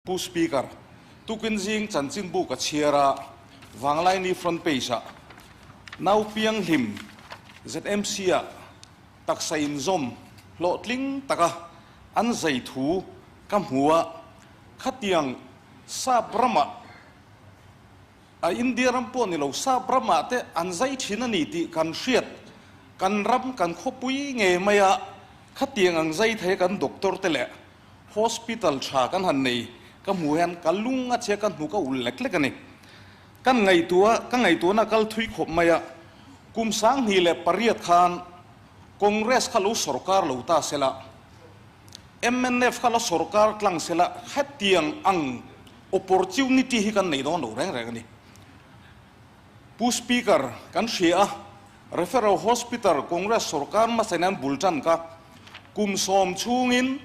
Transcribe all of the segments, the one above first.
Pu Speaker, tukin zing chanchinbu ka chhiar a, Vanglaini front page ah nau pianghlim ZMC ah taksa inzawm hlawhtling taka an zai thu ka hmu a, khatiang sap ramah a India ram pawh ni lo sap ramah te an zai thin a ni tih kan hriat, kan ram kan khawpui ngei maia khatiang ang zai thei kan doctor te leh Hospital tha kan han nei ka hmuh hian ka lung a chhia ka hnuk a ulh lek lek a ni. Kan ngaihtuah ka ngaihtuahna kal thui khawp mai a, kum 2008 khan Congress kha lo sorkar lo ta sela, mnf kha la sorkar tlang sela hetiang ang opportunity hi kan nei dawn lo reng reng a ni. Pu Speaker, kan hria a, Referral Hospital Congress sorkar hmasa in an bul tan kha kum sawm chhungin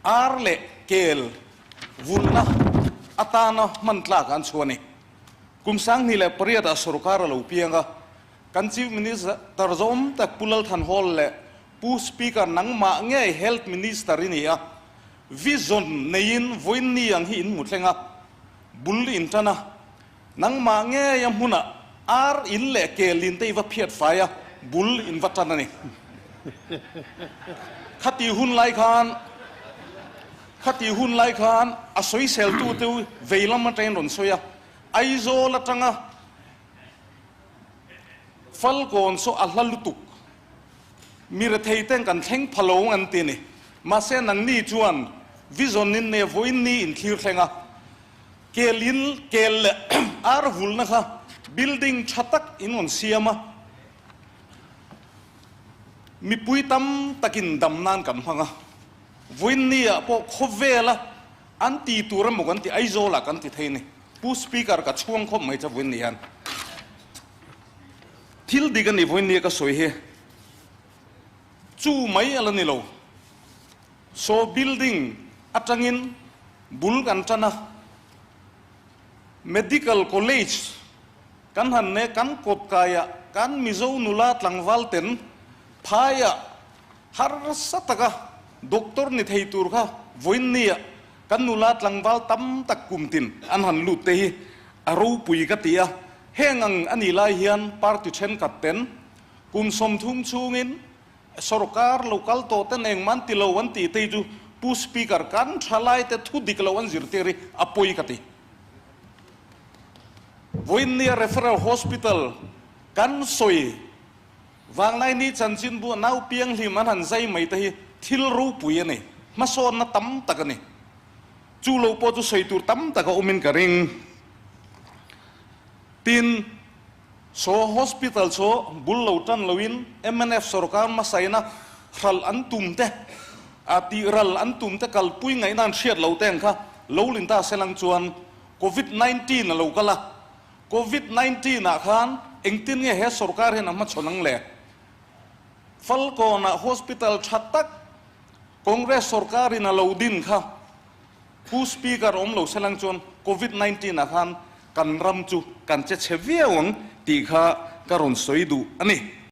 ar leh kel vulhna atana hman tlak an chhuah a ni. Kum 2008 ah sorkar a lo piang a, kan Chief Minister zawm tak Pu Lalthanhawl leh Pu Speaker nangmah ngei Health Minister i ni a, vision neiin vawiin ang hi in hmu thleng a, bul in tan a, Nangmah ngei a hmunah ar in leh kel in te i va phiat fai a, bul in va tan a ni. Khati hun lai khan, khati hun lai khan a sawiseltu te vei lam atangin rawn sawi a, Aizawl atanga Falkawn saw a hla lutuk, mi rethei ten kan thleng pha lo an ti a ni. Mahse nangni chuan vision in nei a, vawiin ni in thlir thleng a, Kel in kel leh ar vulna kha building tha tak in rawn siam a, mipui tam takin dam nan kan hmang a, vawiin ah pawh khawvela an ti tur emaw kan ti Aizawl ah kan ti thei a ni. Pu Speaker ka chhuang khawp mai che vawiin hian. Thil dik a ni vawiin ni a ka sawi hi chu mai a la ni lo. Saw building atangin bul kan tan a, Medical College kan han ne kan kawt kaiah kan Mizo nula tlangval ten phaiah harsa taka doctor ni thei tur kha vawiinniah kan nula tlangval tam tak kum tin an han lut te hi a ropui ka ti a, heng ang a nih lai hian party thenkhat ten kum 30 chhungin Sorkar lo kal tawh ten engmah an ti lo an tih te hi chu Pu Speaker kan thalai te thu dik lo an zirtir hi a pawi ka ti. Vawiinnia Referral Hospital kan sawi Vanglaini chanchinbu a nau pianghlim an han zai mai te hi thil ropui a ni, hmasawnna tam tak a ni. Chu lo pawh chu sawi tur tam tak a awmin ka ring. Tin. Saw hospital chu bul lo tan loin mnf sorkar hmasaina hral an tum te, a tih ral an tum te kalpui ngaihna an hriat lo te ang kha lo lin ta selang chuan Covid 19 a lo kal a, Covid 19 ah khan engtin nge he sorkar hian a hmachhawn ang le? Falkawnah hospital tha tak Congress sorkarin a lo din kha Pu Speaker awm lo selang chuan Covid 19 ah khan kan ram chu kan che chhe viau ang tih kha ka rawn sawi duh a ni.